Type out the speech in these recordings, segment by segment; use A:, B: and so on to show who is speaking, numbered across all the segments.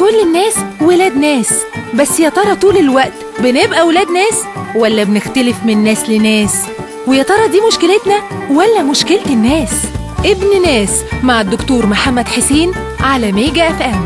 A: كل الناس ولاد ناس، بس يا ترى طول الوقت بنبقى ولاد ناس ولا بنختلف من ناس لناس؟ ويا ترى دي مشكلتنا ولا مشكلة الناس؟ ابن ناس مع الدكتور محمد حسين على ميجا FM.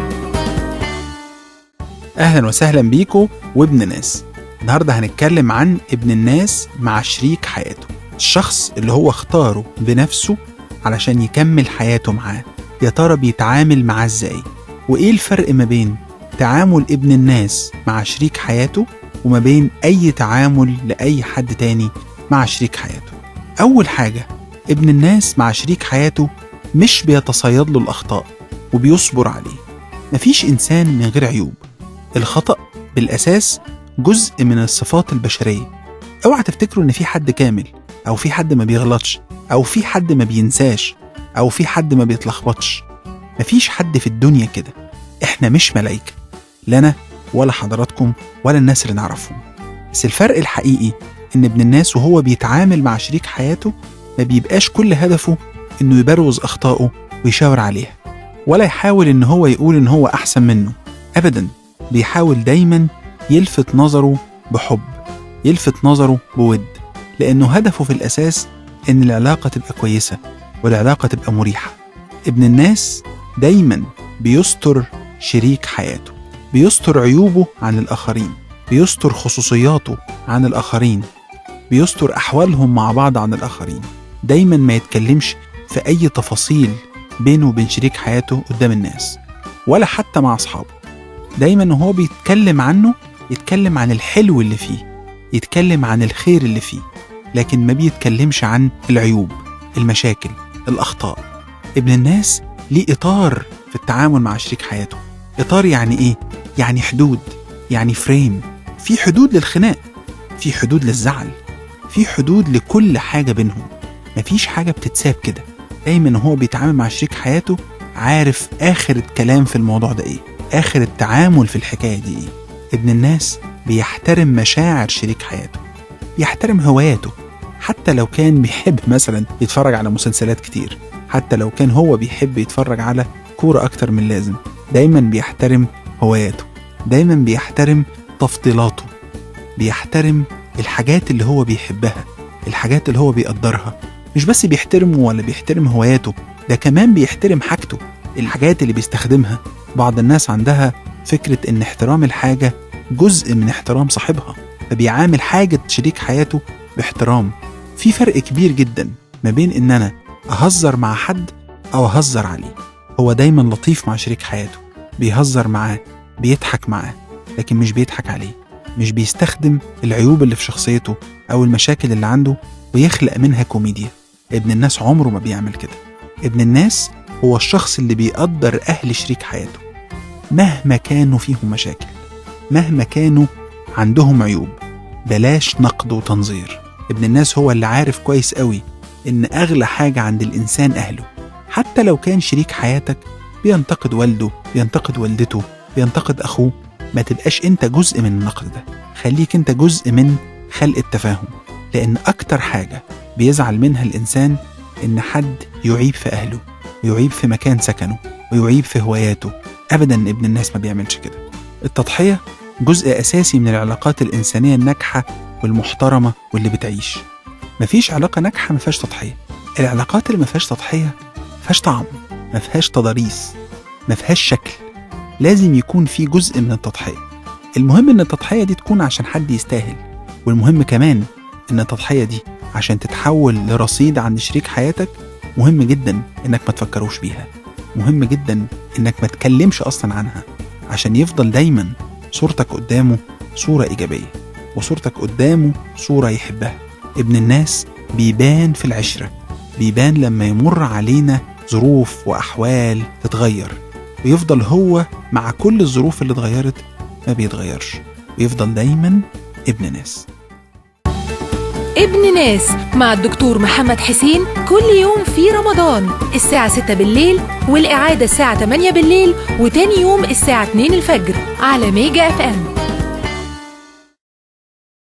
B: اهلا وسهلا بيكو وابن ناس. النهارده هنتكلم عن ابن الناس مع شريك حياته، الشخص اللي هو اختاره بنفسه علشان يكمل حياته معاه. يا ترى بيتعامل معاه ازاي؟ وايه الفرق ما بين تعامل ابن الناس مع شريك حياته وما بين اي تعامل لاي حد تاني مع شريك حياته؟ اول حاجة، ابن الناس مع شريك حياته مش بيتصيد له الاخطاء وبيصبر عليه. مفيش انسان من غير عيوب. الخطأ بالأساس جزء من الصفات البشرية. اوعى تفتكروا ان في حد كامل، او في حد ما بيغلطش، او في حد ما بينساش، او في حد ما بيتلخبطش. مفيش حد في الدنيا كده. احنا مش ملايكة، لا انا ولا حضراتكم ولا الناس اللي نعرفهم. بس الفرق الحقيقي ان ابن الناس وهو بيتعامل مع شريك حياته ما بيبقاش كل هدفه انه يبروز اخطائه ويشاور عليها، ولا يحاول ان هو يقول ان هو احسن منه. ابدا، بيحاول دايما يلفت نظره بحب، يلفت نظره بود، لأنه هدفه في الأساس إن العلاقة تبقى كويسة والعلاقة تبقى مريحة. ابن الناس دايما بيستر شريك حياته، بيستر عيوبه عن الآخرين، بيستر خصوصياته عن الآخرين، بيستر أحوالهم مع بعض عن الآخرين. دايما ما يتكلمش في أي تفاصيل بينه وبين شريك حياته قدام الناس ولا حتى مع أصحابه. دايما وهو بيتكلم عنه يتكلم عن الحلو اللي فيه، يتكلم عن الخير اللي فيه، لكن ما بيتكلمش عن العيوب، المشاكل، الأخطاء. ابن الناس ليه إطار في التعامل مع شريك حياته. إطار يعني إيه؟ يعني حدود، يعني فريم. في حدود للخناق، في حدود للزعل، في حدود لكل حاجة بينهم. مفيش حاجة بتتساب كده. دايما وهو بيتعامل مع شريك حياته عارف آخر الكلام في الموضوع ده إيه، آخر التعامل في الحكاية دي إيه. ابن الناس بيحترم مشاعر شريك حياته، بيحترم هواياته، حتى لو كان بيحب مثلا يتفرج على مسلسلات كتير، حتى لو كان هو بيحب يتفرج على كورة أكتر من لازم. دايما بيحترم هواياته، دايما بيحترم تفضيلاته، بيحترم الحاجات اللي هو بيحبها، الحاجات اللي هو بيقدرها. مش بس بيحترمه ولا بيحترم هواياته، ده كمان بيحترم حاجته، الحاجات اللي بيستخدمها. بعض الناس عندها فكرة إن احترام الحاجة جزء من احترام صاحبها، فبيعامل حاجة شريك حياته باحترام. في فرق كبير جدا ما بين إن أنا أهزر مع حد أو أهزر عليه. هو دايما لطيف مع شريك حياته، بيهزر معاه، بيضحك معاه، لكن مش بيضحك عليه، مش بيستخدم العيوب اللي في شخصيته أو المشاكل اللي عنده ويخلق منها كوميديا. ابن الناس عمره ما بيعمل كده. ابن الناس هو الشخص اللي بيقدر أهل شريك حياته مهما كانوا فيهم مشاكل، مهما كانوا عندهم عيوب. بلاش نقد وتنظير. ابن الناس هو اللي عارف كويس قوي إن أغلى حاجة عند الإنسان أهله. حتى لو كان شريك حياتك بينتقد والده، بينتقد والدته، بينتقد أخوه، ما تبقاش أنت جزء من النقد ده. خليك أنت جزء من خلق التفاهم، لأن أكتر حاجة بيزعل منها الإنسان إن حد يعيب في أهله، ويعيب في مكان سكنه، ويعيب في هواياته. أبداً ابن الناس ما بيعملش كده. التضحية جزء أساسي من العلاقات الإنسانية الناجحة والمحترمة واللي بتعيش. مفيش علاقة ناجحة ما فيهاش تضحية. العلاقات اللي ما فيهاش تضحية ما فيهاش طعم، ما فيهاش تضاريس، ما فيهاش شكل. لازم يكون في جزء من التضحية. المهم إن التضحية دي تكون عشان حد يستاهل، والمهم كمان إن التضحية دي عشان تتحول لرصيد عند شريك حياتك. مهم جدا إنك ما تفكروش بيها، مهم جدا إنك ما تكلمش أصلا عنها، عشان يفضل دايما صورتك قدامه صورة إيجابية، وصورتك قدامه صورة يحبها. ابن الناس بيبان في العشرة، بيبان لما يمر علينا ظروف وأحوال تتغير، ويفضل هو مع كل الظروف اللي اتغيرت ما بيتغيرش، ويفضل دايما ابن ناس.
A: ابن ناس مع الدكتور محمد حسين كل يوم في رمضان الساعة 6 بالليل، والإعادة الساعة 8 بالليل، وتاني يوم الساعة 2 الفجر على ميجا FM.